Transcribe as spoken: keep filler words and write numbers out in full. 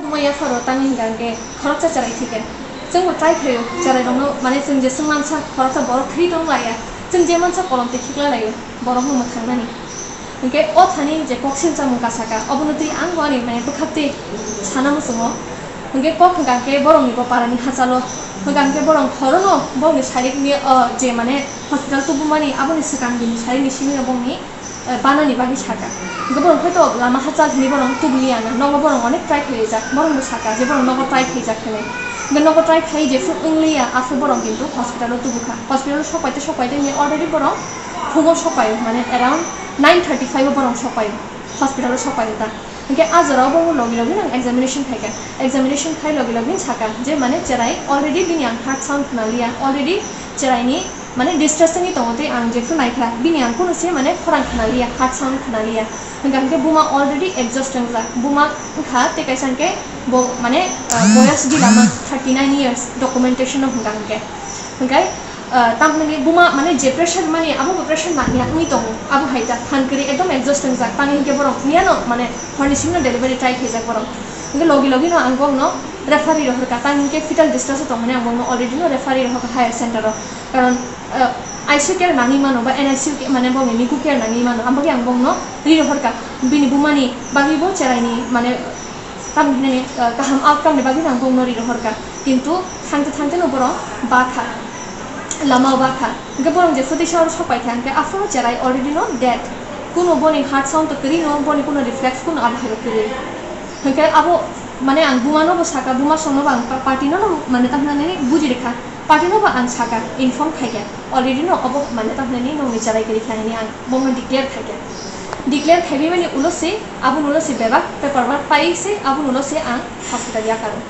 Omo yapharo tamni hwnkha hwnkhe khoroksa cherai thwikha. Chwngbo try khlaio, cherairokno, mane, chwng jeswk mansa khoroksa borok thwi tong laiya, chwng je mansa kolom twi khiklai laio, borokno mwthangnani. Hwnkhe o thani je kok sim chamung kasaka, obono twi ang bo ani, mane, bwkhaktwi sana muchungo. Hwnkhe kok hwnkha hwnkhe borokni bo parani hachalo, hwnkha hwnkhe borok horono borokni sarikni, o, je, mane, hospital tubumani aboni swkang bini sarikni simino bongni eh, banani bagwi saka. Hwnkhe borok hwnkhe to lama hachal hinwi borok tubuliya na, nogo borok onek try khlaijak, borok bo saka je borok nogo try khlaijak hinwi. Hwnkhe nogo try khlai jephru wngliya, aphru borok kintu hospital-o tubukha. Hospital-o sokpaite sokpaite hinwi already borok phungo sokpaio, mane around nine thirty five o borok sokpaio, hospital-o sokpaio ta. Hwnkhe a jorao bo logi logi nang examination khaikha. Examination khai logi logi saka je mane cherai already bini ang heart sound khnaliya, already cheraini mane distress wngwi tongo tei ang jephru naikha, bini ang kunu se mane khorang khnaliya, heart sound khnaliya. Hwnkha hwnkhe buma already exhaust wngjak, buma wngkha tei kaisa hwnkhe bo mane, ah, boyas gila ma thirty nine years documentation no hwnkha hwnkhe. Hwnkhe, ah, tamni buma mane je pressure mani abo bo pressure nangya wngwi tongo, abo hai ta phan kwrwi ekdom exhaust wngjak, tamni hwnkhe borok miyano mane horni simi no delivery try khaijak borok. Hwnkhe logi logi no ang bokno referee rohorkha, tamni hwnkhe fetal distress o tongmani ang bokno already no referee rohorkha higher center o. Karon, ah, I C U care nangwi mano ba N I C U ke-, mane bongni niku care nangwi mano, aboni bagwi ang bongno ri rohorkha. Bini bumani bagwi bo cheraini mane tamni hinani, ah, kaham outcome ni bagwi ang bongno ri rohorkha. Kintu thangte thangte no borok bakha, lama o bakha. Hwnkhe borok je phutisa oro sokpaikha, hwnkhe aphuru cherai already no dead. Kuno boni heart sound to kwrwi no, boni kuno reflex kuno abo hai kwrwi. Hwnkhe abo mane ang buma no bo saka, buma songno bo ang pa-, party no no mane tamhinani buji rikha. Party no bo ang saka, inform khaikha, already no obo mane tamhinani nongni cherai kwrwi kha hinwi ang bono declare khaikha. Declare khaiwi mani ulo se, aboni ulo se bebak paper work pai se, aboni ulo se ang hospital yakaro.